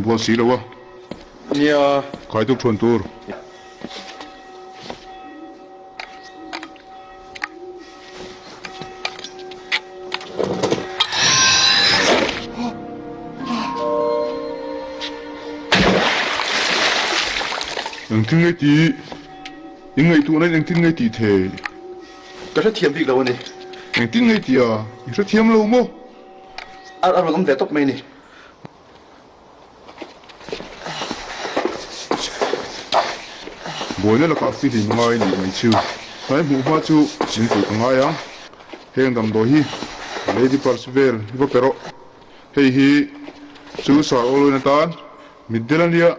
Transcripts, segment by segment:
inbual si lo a. Nia. Khai tuk thuan tur. Engtin nge tih? I ngaihtuahna in engtin nge tih thei? Ka hrethiam bik lo a ni. Engtin nge tih a? I hrethiam lo maw? A rawn awm ve tawp mai a ni. Buaina lakah fihlim ngai nih mai chu. Hnai hmuh hma chu min puih ka ngai ang. Heng damdawi hi Lady Purse vel hi va pe rawh. Hei hi chu sar awlawin atan mitdel a nia,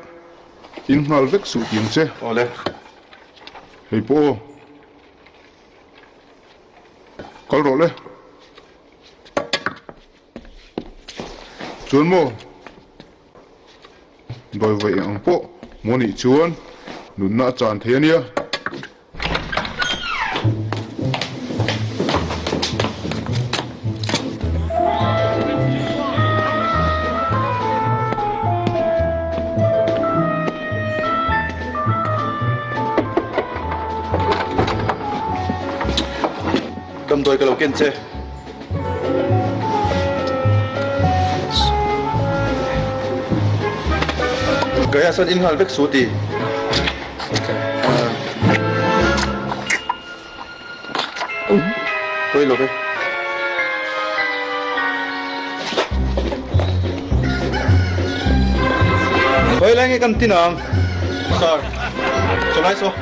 in nghal vek suh tih ang che. Awle. Hei pawh aw. Kal rawh le. Chuan maw? Dawi vaih ang pawh maw nih chuan nunna a chan thei a nia. Damdawi ka lo ken che. Gaya chuan in nghal vek su ti. Pawi lo ve. Hawi lai nge kan tin ang? Sir, chawlai saw.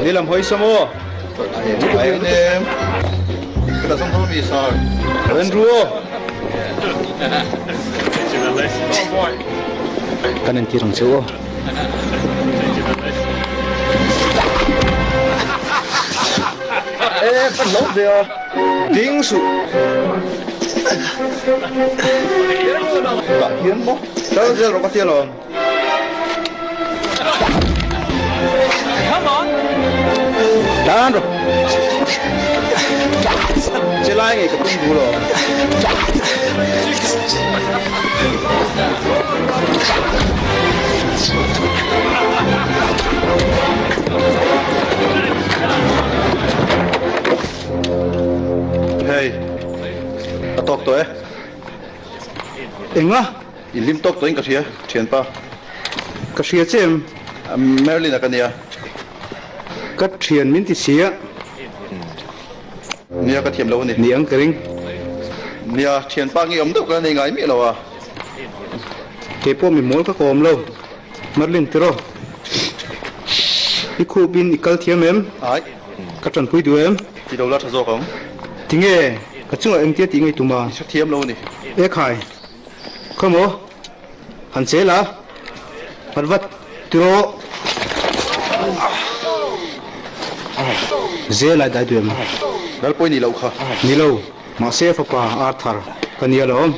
Ni lam hawi saw maw? Kan entir ang che u aw. Ding suh. Tah hian maw? Kal zel rawh ka ti alawm. Tan rawh. Che lai ngei ka tum duh lo. Hei, a tawk tawh e. Enga? I hlim tawk tawhin ka hria, thianpa. Ka hria che em? Merlin-a ka nia. Ka thian min ti sia. Nia, ka thiam lo a ni. Ni ang ka ring. Nia, thianpa nge awm deuh ka la nei ngai miah lo a. Kei pawh mi mawl ka kawm lo. Merlin tiraw? I khup in i kal thiam em? Ai. Ka tanpui duh em? Ti lo la tha zawk ang. Tinge? Ka chungah engtia tih ngei tum a? I hre thiam lo a ni. E khai. Khaw maw? Han che la. Vat vat tiraw. Zel ai dai duh em? Lalpawi ni lo kha. Ni lo. Mahse fapa Arthur ka nia lo.